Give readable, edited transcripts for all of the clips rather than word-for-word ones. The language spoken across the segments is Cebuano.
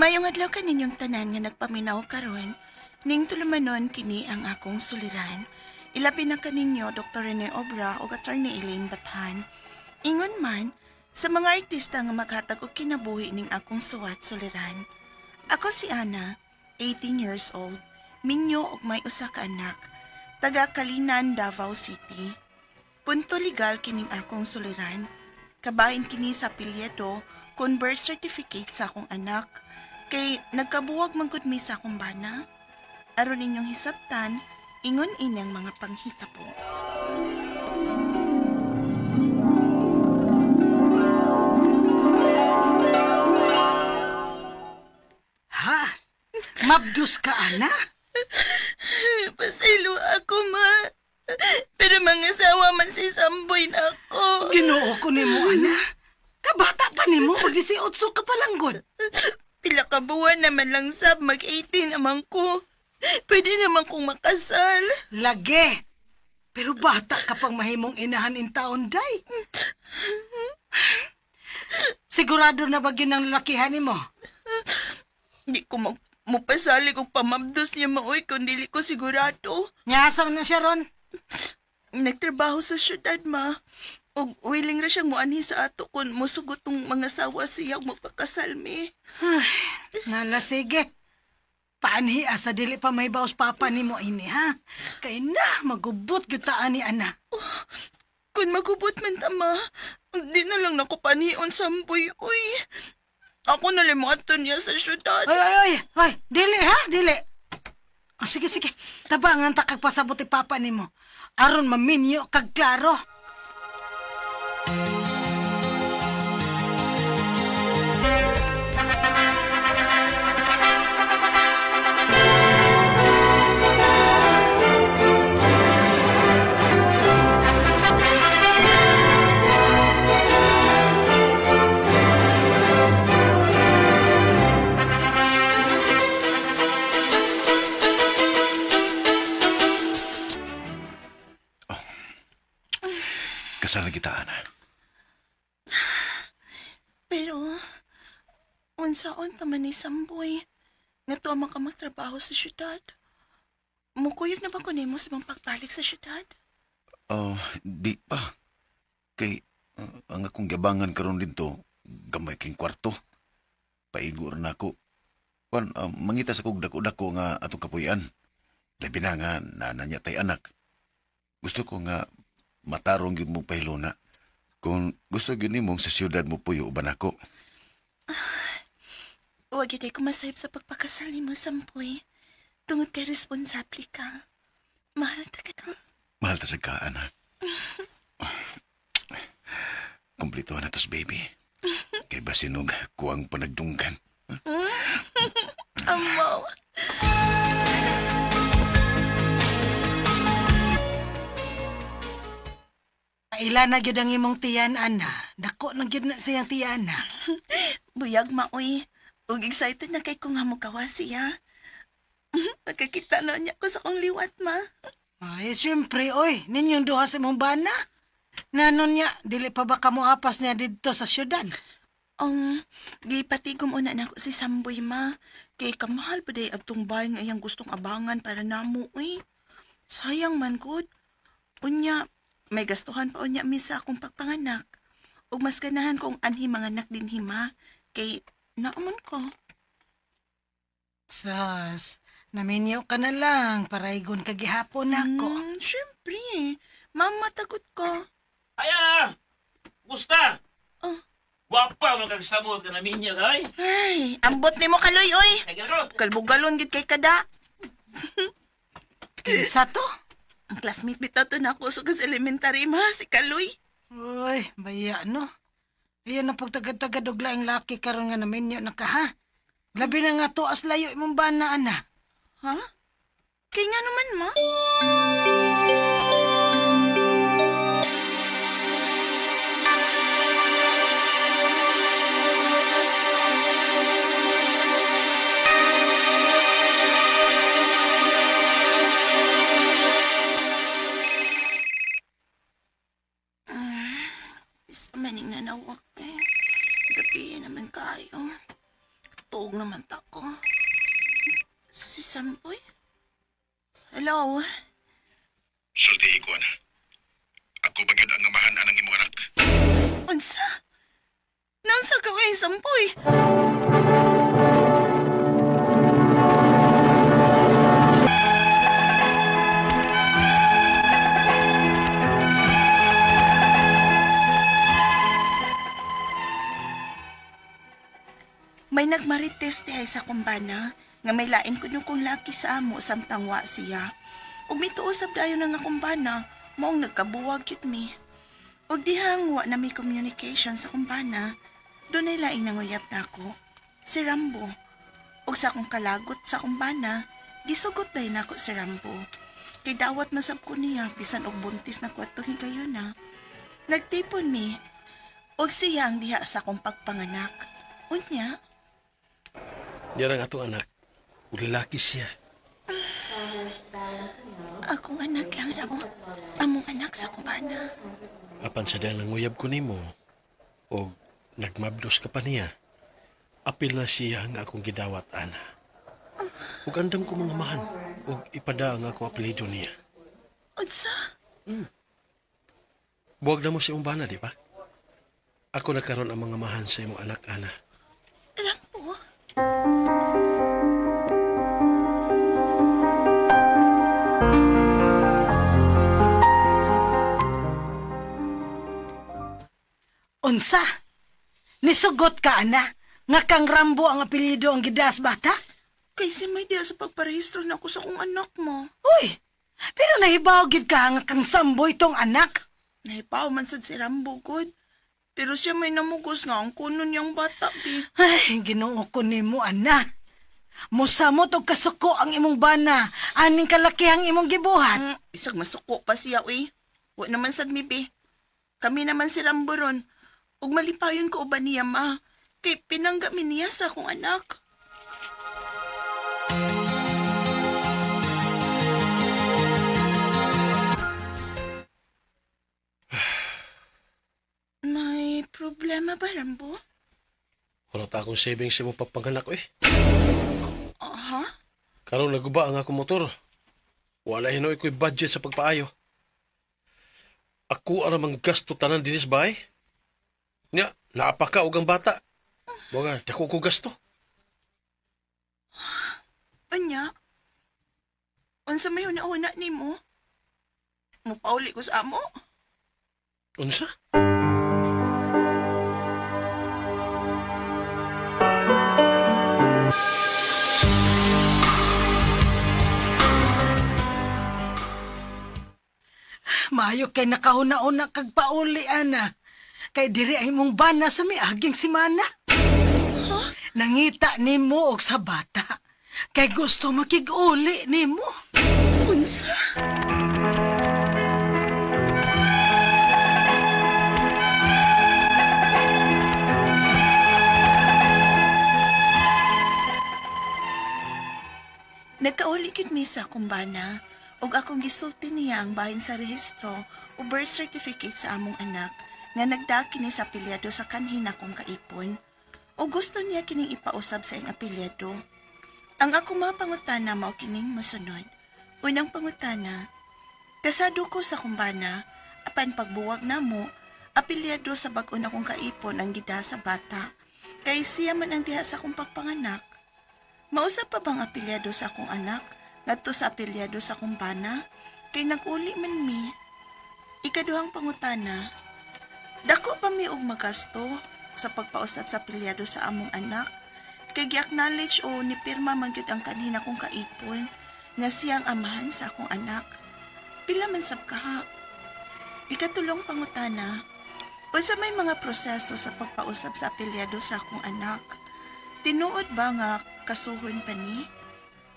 Mayong adlaw kaninyong tanan nga nagpaminaw karon, ning tulumanon kini ang akong suliran. Ilabi na kaninyo Dr. Rene Obra ug Attorney Elaine Bathan. Ingon man sa mga artista nga maghatag og kinabuhi ning akong suwat suliran. Ako si Ana, 18 years old, minyo og may usa ka anak, taga Kalinan, Davao City. Punto legal kining akong suliran. Kabahin kini sa apelyido kon birth certificate sa akong anak. Kay nagkabuwag man gud mi sa akong bana. Aron inyong hisabtan, ingon inyang mga panghitabo. Ha? Mabdus ka, ana? Pasaylo ako, ma. Pero mga sawa man si Samboy na ako. Ginoo ko nimo, ana. Kabata pa nimo, pag 18 ka pa lang gud. Pila ka buwan naman lang sab, mag-18 naman ko. Pwede naman kong makasal. Lagi. Pero bata ka pang mahimong inahan in taon, day. Sigurado na ba yun ang lalakihan nimo? Di ko mupasali kung pamabdos niya maoy kung dili ko sigurado. Nga, na siya ron? Nagtrabaho sa syudad, ma. Og willing ra siyang muanhi sa ato kung musugot tong mga sawa siya ug magpakasal mi. Nala, sige. Paanhi asa dili pa may baos papa nimo ini, ha? Kay na, magubot gyud ta ani, ana. Kung magubot man ta, ma, di na lang nako panion samboy, uy. Ako na lang moadto niya sa syudad. Ay, ay, ay, ay, dili ha, dili. Oh, sige, sige. Tabangan ta kag pasabot ni papa nimo. Aron maminyo kag klaro. Kasal na kita, Ana. Pero, unsaon ta man ni Samboy? Nga tuwa man ka magtrabaho sa syudad. Mukuyog na ba ko nimo sa mga pagbalik sa syudad? Oh, di pa. Kay, ang akong gabangan karon dito, gamay king kwarto. Paigo ra na ako. Kwan, mangita sa kog dako-dako nga atong kapuyan. Labi na nga, nananya tay anak. Gusto ko nga matarong gyud mo pahiluna. Kung gusto gyud nimo sa siyudad mo puyo uban ako. Huwag yun ay kumasayip sa pagpakasal nimo, Samboy. Tungod kay responsable ka. Mahal ta ka. Mahal ta sa ka, Ana. Kumplito na tos, baby. Kay basinog kuang panagdunggan. Amaw. Ila na gyud ang imong tiyan, ana. Dako na gyud na siyang tiyan, na. Buyag maoy. Ug excited na kay ko nga mukawa siya. Pagkakita na niya ko sa kong liwat, ma. Ay, siyempre, oy, ninyong duha sa imong bana. Nanon niya, dili pa ba kamo apas niya didto sa syudad? Gipatigom una na ako si Samboy, ma. Kay kamahal pa day atong bahay nga iyang gustong abangan para namo, uy. Sayang man, good. Unya, may gastuhan pa unya mi sa akong pagpanganak. Ug mas ganahan kong anhi mga anak din hima. Kay naamon ko. Sas, naminyo ka na lang para igon ka gihapon nako. Syempre. Mama, tagot ko. Ayan na! Gusta! Oh. Gwapa man kag sabot ka namin niya, ay! Ay, ambot nimo kaloy, oy. Kaya ko! Kalbugalon gid kay kada. Kinsa to? Ang classmate bitaw to na ako sa elementary ma, si Kaloy. Uy, baya no. Ayan ang pagtagad-tagad og laing laki karon nga naminyo na ka ha. Labi na nga to as layo imong bana ana. Ha? Kay nga naman ma. Isa maning nanawak eh. Gabi naman kayo. Tuog naman ta ko. Si Sampoy? Hello? Sultihi ko, ana. Ako ba gyud ang amahan anang imong anak? Unsa? Naunsa ka kay Sampoy? May nagmarites dihay sa kumbana nga may lain kuno kong laki sa amo samtang wa siya. Ug mituo sab dayon nga kumbana, maong nagkabuwag gyud mi. Ug dihang wa na may communication sa kumbana, dunay laing nanguyab nako, si Rambo. Ug sa akong kalagot sa kumbana, gisugot day nako si Rambo. Kay dawat masab ko niya bisan og buntis na kwatong higayon na. Nagtipon mi, ug siya ang diha sa akong pagpanganak. Unya, Diyan ang atong anak. Ug lalaki siya. akong anak lang Rambo. Among anak sa kumbana. Apan sa diyang nanguyab ko nimo o nagmabdos ka pa niya, apil na siya nga akong gidawat, ana. Ug andam ko mga mahan, ug ipada ang akong apelyido niya. Unsa? Buwag na mo si imong bana, di ba? Ako na karon ang mga mahan sa imong anak, ana. Rambo? Unsa? Nisugot ka, ana? Nga kang Rambo ang apelyido ang gidas bata? Kay si may diha sa pagparehistro na ako sa kong anak mo. Uy, pero nahibaw gid ka nga kang Samboy tong anak. Nahipaw man sad si Rambo gud. Pero siya may namugos nga ang kuno niyang bata bi. Ay, Ginoo ko nimo, ana. Musamot og kasuko ang imong bana, aning kalakihang imong gibuhat. Isag masuko pa siya uy. Wa naman sad mi bi. Kami naman si Rambo ron. Ug malipayon ko uban niya ma. Kay pinangga mi niya sa akong anak. May problema ba, Rambo? Wala ta akong savings sa imong pagpanganak, eh. Aha? Karon naguba ang akong motor. Wala hinoy ko'y budget sa pagpaayo. Ako aramang gasto tanan dinis bahay. Nya, naapa ka og ang bata. Buwaga, dako ko gasto. Unya? Unsa may una-una nimo? Mupauli ko sa amo? Unsa? Maayo kay nakahuna-una kag pauli, ana. Kay diri ay imong bana sa miaging simana. Nangita nimo og sa bata. Kay gusto makig-uli nimo. Unsa? Nagkauli gyud mi sa akong bana ug akong gisulti niya ang bahin sa rehistro o birth certificate sa among anak nga nagdaki ni sa apelyado sa kanhin akong kaipon. O gusto niya kining ipausab sa iyang apelyado. Ang ako mga pangutana mao kining mosunod. Unang pangutana, kasado ko sa kumbana, apan pagbuwag namo, apelyado sa bag-o na kong kaipon ang gida sa bata. Kay siya man ang diha sa akong pagpanganak. Mausap pa bang apelyado sa akong anak ngadto sa apelyado sa akong bana? Kay nag-uli man mi. Ikaduhang pangutana, dako pa mi og magasto sa pagpausap sa apelyado sa among anak? Kay gi-acknowledge o nipirma man gyud ang kanhin akong kaipon nga siyang amahan sa akong anak. Pila man sab kaha. Ikatulong pangutana, unsa may mga proseso sa pagpausap sa apelyado sa akong anak? Tinuod ba nga kasuhon pa ni?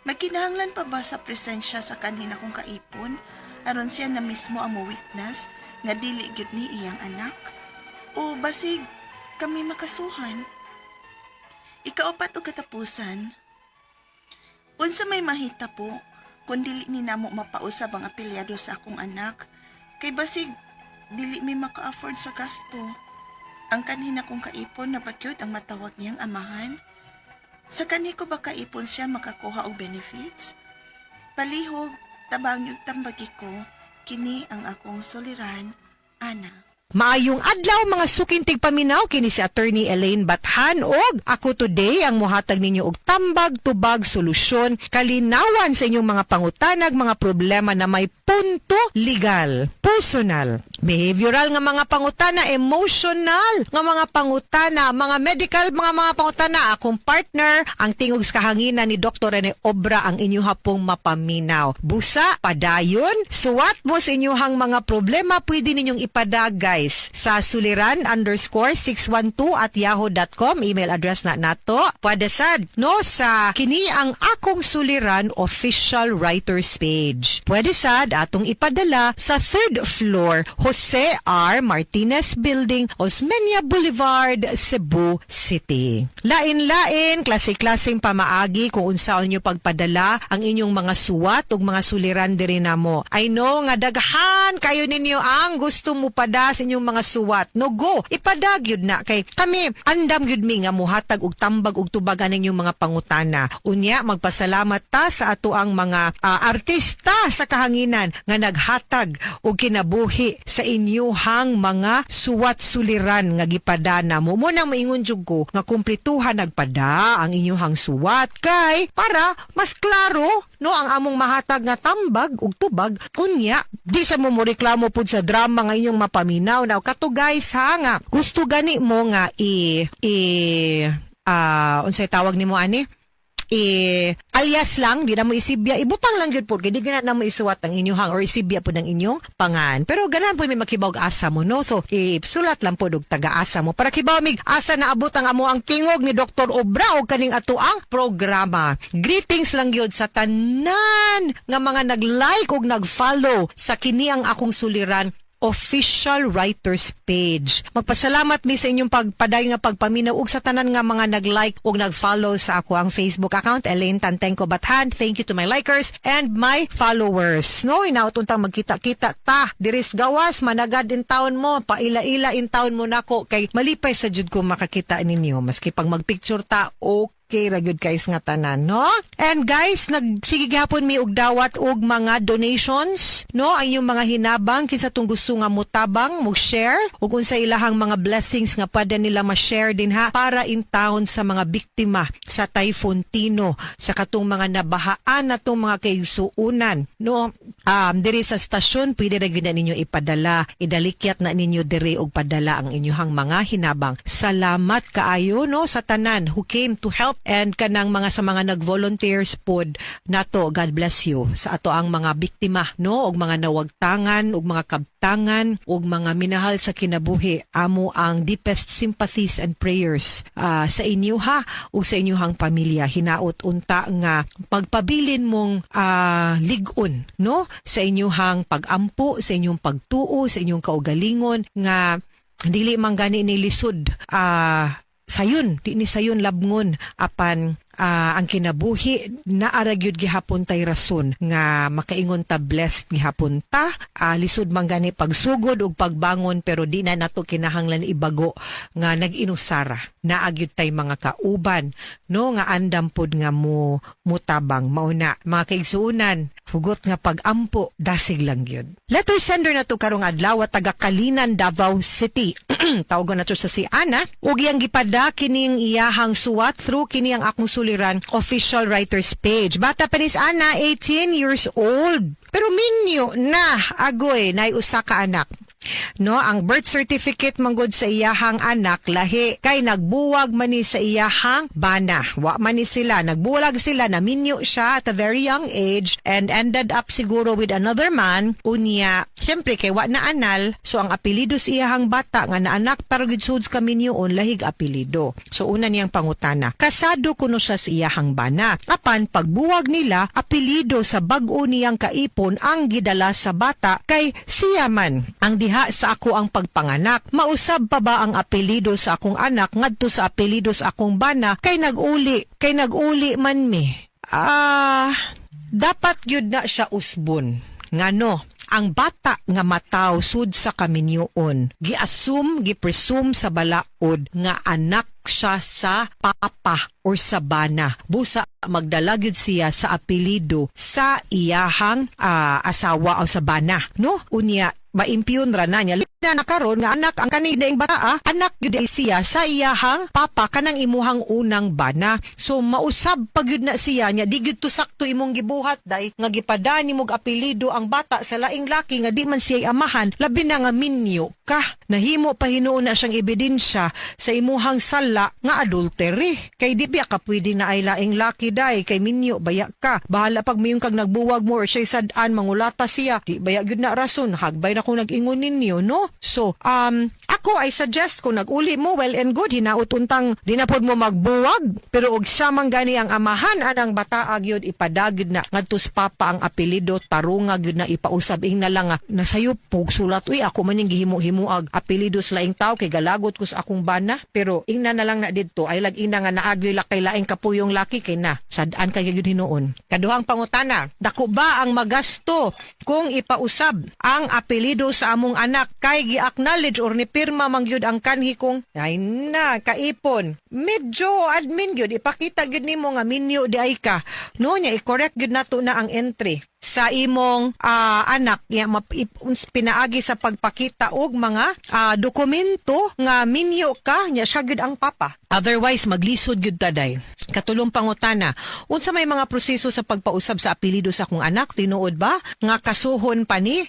Magkinahanglan pa ba sa presensya sa kanhin akong kaipon aron siya na mismo ang mo-witness nga dili gyud ni iyang anak? O basig kami makasuhan? Ikaupat o katapusan, unsa may mahita po kung dili ni namo mapausab ang apelyado sa akong anak kay basig dili mi maka-afford sa gasto. Ang kanhin akong kaipon na bagyod ang matawag niyang amahan. Sa kani ko ba kaipon siya makakuha og benefits? Palihog, tabang yung tambagi ko, kini ang akong suliran, Ana. Maayong adlaw mga suking tigpaminaw, kini si Attorney Elaine Bathan og ako today ang muhatag ninyo og tambag, tubag, solusyon, kalinawan sa inyong mga pangutanag, mga problema na may punto legal, personal, behavioral nga mga pangutana, emotional nga mga pangutana, mga medical mga pangutana. Akong partner, ang tingog sa kahanginan ni Dr. Rene Obra ang inyong hapong mapaminaw. Busa, padayon, suwat mo sa inyong mga problema, pwede ninyong ipada, guys, sa suliran_612@yahoo.com, email address na nato. Pwede sad, no, sa kini ang akong suliran official writers page. Pwede sad atong ipadala sa third floor, Jose R. Martinez Building, Osmeña Boulevard, Cebu City. Lain-lain, klase-klaseng pamaagi kung unsaon nyo pagpadala ang inyong mga suwat ug mga suliran diri namo. I know nga daghan kayo ninyo ang gusto mo pada sa inyong mga suwat. No go, ipadag yun na kay kami andam yun mi nga muhatag og tambag og tubag ang inyong mga pangutana. Unya magpasalamat ta sa ato ang mga artista sa kahanginan nga naghatag og kinabuhi sa inyuhang mga suwat suliran nga gipadana mo. Mo nang maingon jud ko nga kumplituhan nagpada ang inyuhang suwat kay para mas klaro no ang among mahatag nga tambag ug tubag. Unya di sa mo moreklamo pud sa drama nga inyong mapaminaw. Now kato, guys, ha, nga gusto gani mo nga i i unsay tawag nimo ani, i alias lang, di na mo isibya, ibutang lang gyud po kay di gina na mo isuwat ang inyong or isibya po ng inyong pangan, pero ganahan po may makibaw og asa mo, no? So isulat lang po og taga-asa mo para kibaw mig asa na abot ang amo ang tingog ni Dr. Obra og kaning ato ang programa. Greetings lang gyud sa tanan nga mga nag-like ug nag-follow sa kini ang akong suliran official writers page. Magpasalamat mi sa inyong pagpaday nga pagpaminaw ug sa tanan nga mga nag-like ug nag-follow sa ako ang Facebook account, Elaine Tantengco Bathan. Thank you to my likers and my followers. No, hinaot untang magkita-kita ta diris gawas, managad in town mo, paila-ila in town mo nako kay malipay sa jud ko makakita ninyo maski pag magpicture ta, okay ra gyud, guys, nga tanan, no? And guys, nagsige gihapon mi og dawat og mga donations, no? Ang inyong mga hinabang, kinsa tong gusto nga mutabang, mo share ug unsa ilahang mga blessings nga pwede nila ma-share din ha para in town sa mga biktima sa Typhoon Tino, sa katong mga nabahaan na tong mga kaigsuunan, no? Diri sa stasyon pwede ra gyud na ninyo ipadala, idalikyat na ninyo diri og padala ang inyong mga hinabang. Salamat kaayo, no, sa tanan who came to help and kanang mga sa mga nag-volunteers pod nato. God bless you sa ato ang mga biktima, no, og mga nawagtangan og mga kabtangan og mga minahal sa kinabuhi. Amo ang deepest sympathies and prayers sa inyo ha ug sa inyong pamilya. Hinaot unta nga pagpabilin mong lig-on, no, sa inyong pagampo, sa inyong pagtuo sa inyong kaugalingon nga dili man gani ni lisod, sayon di ni sayon labngon, apan ang kinabuhi naa ra gyud gihapon tay rason nga makaingon ta blessed gihapon ta. Lisod man gani pagsugod ug pagbangon, pero di na nato kinahanglan ibago nga nag-inusara. Naa gyud tay mga kauban, no, nga andam pod nga mo mutabang. Mao na, mga kaigsuonan, hugot nga pagampo, dasig lang gyud. Letter sender na to karong adlaw taga Kalinan, Davao City. Tawagon na to sa si Ana ug iyang gipada kining iyahang suwat through kini ang akong suliran official writers page. Bata pa ni si Ana, 18 years old. Pero minyo na, agoy, nay usa ka anak. No, ang birth certificate manggod sa iyahang anak lahi kay nagbuwag man ni sa iyahang bana. Wa man ni sila, nagbuwag sila, naminyo siya at a very young age and ended up siguro with another man. Unya, syempre kay wa na anal, so ang apelyido sa iyahang bata nga naanak pero gid sud kaminyoon lahig apelyido. So una niyang pangutana, kasado kuno siya sa iyahang bana. Apan pagbuwag nila, apelyido sa bag-o niyang kaipon ang gidala sa bata kay siya man ang diha sa ako ang pagpanganak. Mausab pa ba ang apelyido sa akong anak ngadto sa apelyido sa akong bana kay nag-uli man mi? Dapat gyud na siya usbon. Ngano? Ang bata nga mataw sud sa kaminyoon, gi-assume, gi-presume sa balaod nga anak siya sa papa or sa bana. Busa magdala gyud siya sa apelido sa iyahang asawa o sa bana, no? Unya maimpyon ra na niya na nakaron nga anak ang kani daing bata, anak gyud ay siya sa iyahang papa, kanang imuhang unang bana. So mausab pa gyud na siya niya. Di gyud to sakto imong gibuhat, day, nga gipada nimo og apelyido ang bata sa laing laki nga di man siya amahan, labi na nga minyo ka. Nahimo pa hinuon na siyang ebidensya sa imuhang sala nga adultery, kay di biya ka pwede na ay laing laki, day, kay minyo baya ka. Bahala pag mayon kag nagbuwag mo or siya'y sad-an, mangulata siya, di baya gyud na rason. Hagbay na kung nag-ingon ninyo, no? So ako ay suggest, kung nag-uli mo, well and good. Hinaut untang di na pod mo magbuwag, pero og siya man gani ang amahan anang bataa gyud, ipadagid na ngadto sa papa ang apelyido. Tarunga gyud na ipausab. Ing na lang nga nasayop pug sulat, "Uy, ako man yung gihimo-himuag apelyido sa laing tao kay galagot ko sa akong bana." Pero ingna na lang na didto ay lag ina nga naagyoy la kay laing kapuyong laki, kay na sad-an kay gyud hinuon. Kaduhang pangutana: dako ba ang magasto kung ipausab ang apelyido sa among anak kay gi-acknowledge or ni pirma man gyud ang kanhi kong ay na kaipon? Medyo admin gyud, ipakita gyud nimo nga minyo di ay ka, no? Nya i-correct gyud nato na ang entry sa imong anak ya, pinaagi sa pagpakita og mga dokumento nga minyo ka nya siya gyud ang papa. Otherwise maglisod gyud ta, day. Katulong pangutana: unsa may mga proseso sa pagpausab sa apelyido sa akong anak? Tinuod ba nga kasuhon pa ni?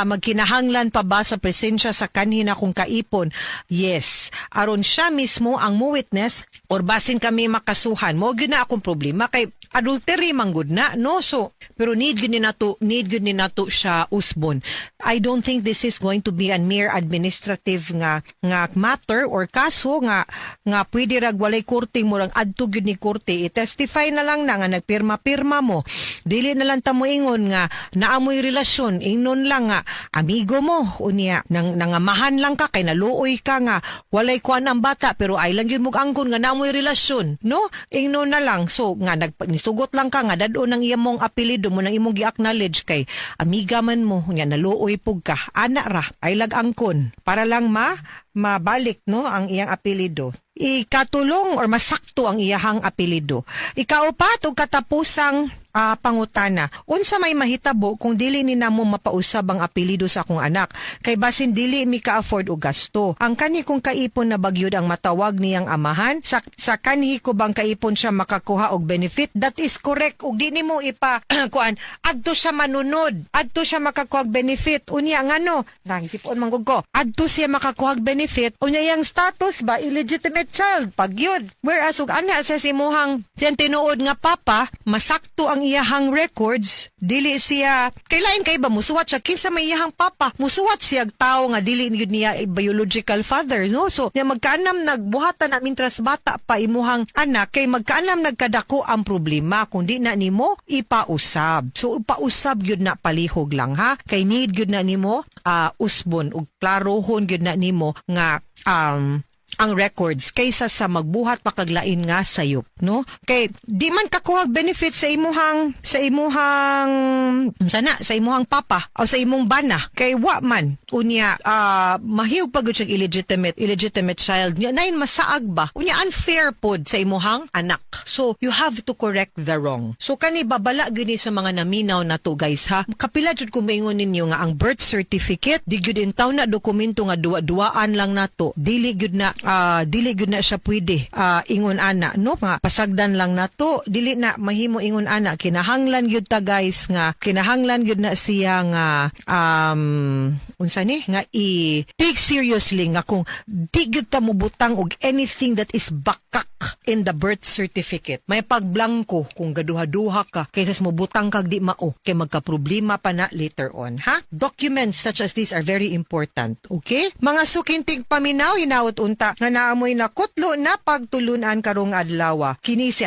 Magkinahanglan pa ba sa presensya sa kanhi na kong kaipon? Yes, aron siya mismo ang mo witness or basin kami makasuhan. Mo gyud na akong problema kay adultery man gud na, no? So pero need gyud ni nato siya usbon. I don't think this is going to be a mere administrative nga matter or kaso nga pwede rag walay korte, murang adto gyud ni korte. I-testify na lang na nga nagpirma-pirma mo. Dili na lang ta moingon nga naamoy relasyon. Ingnon lang nga amigo mo, unya nang nangamahan lang ka kay naluoy ka nga walay kuan ang bata, pero ay lang gyud mo angkon nga naamoy relasyon, no? Ingnon na lang so nga nag nisugot lang ka nga dad-on ang iyang apelyido mo nang imong gi-acknowledge kay amiga man mo nya naluoy pug ka, ana ra ay lag angkon para lang ma mabalik, no, ang iyang apelyido, ikatulong or masakto ang iyahang apelyido. Ikaupat ug katapusang pangutana: unsa may mahitabo kung dili ni namo mapausab ang apelyido sa akong anak kay basin dili mi ka-afford og gasto? Ang kanhi kong kaipon na ba gyud ang matawag niyang amahan? Sa kanhi ko bang kaipon siya makakuha og benefit? That is correct. Ug di nimo ipa kuan, adto siya manunod, adto siya makakuha og benefit. Unya ngano nangisipon man gud ko, adto siya makakuha og benefit, unya yang status ba illegitimate child pag yun. Whereas ug ana sa simuhang siyang tinuod nga papa, masakto ang iyahang records, dili siya kay lain kay ba musuwat siya kinsa may iyahang papa, musuwat siya og tawo nga dili gyud niya biological father, no? So nya magkaanam nagbuhatan na mintras bata pa imuhang anak, kay magkaanam nagkadako ang problema kung di na nimo ipausab. So ipausab gyud na palihog lang ha, kay need gyud na nimo usbon ug klarohon gyud na nimo nga ang records kaysa sa magbuhat pa kag lain nga sayop, no? Kay di man kakuhag benefit sa imuhang unsa na, sa imuhang papa o sa imong bana kay wa man. Unya mahiyog pa gud siyang illegitimate child nya, nain masaag ba. Unya unfair pod sa imuhang anak. So you have to correct the wrong. So kani babala gyud ni sa mga naminaw na to, guys, ha. Kapila jud ko maingon ninyo nga ang birth certificate di gyud intaw na dokumento nga duwa-duwaan lang nato. Dili gyud na siya pwede ingon ana, no, nga pasagdan lang nato. Dili na mahimo ingon ana. Kinahanglan gyud ta, guys, nga kinahanglan gyud na siya nga unsa ni nga i take seriously nga kung di gyud ta mobutang og anything that is bakak in the birth certificate. May pagblanko kung gaduha-duha ka kaysa sa mobutang kag di mao, kay magka-problema pa na later on, ha. Documents such as these are very important, okay? Mga suking tigpaminaw, hinaot unta nga naamoy na kutlo na pagtulunan karong adlaw. Kini si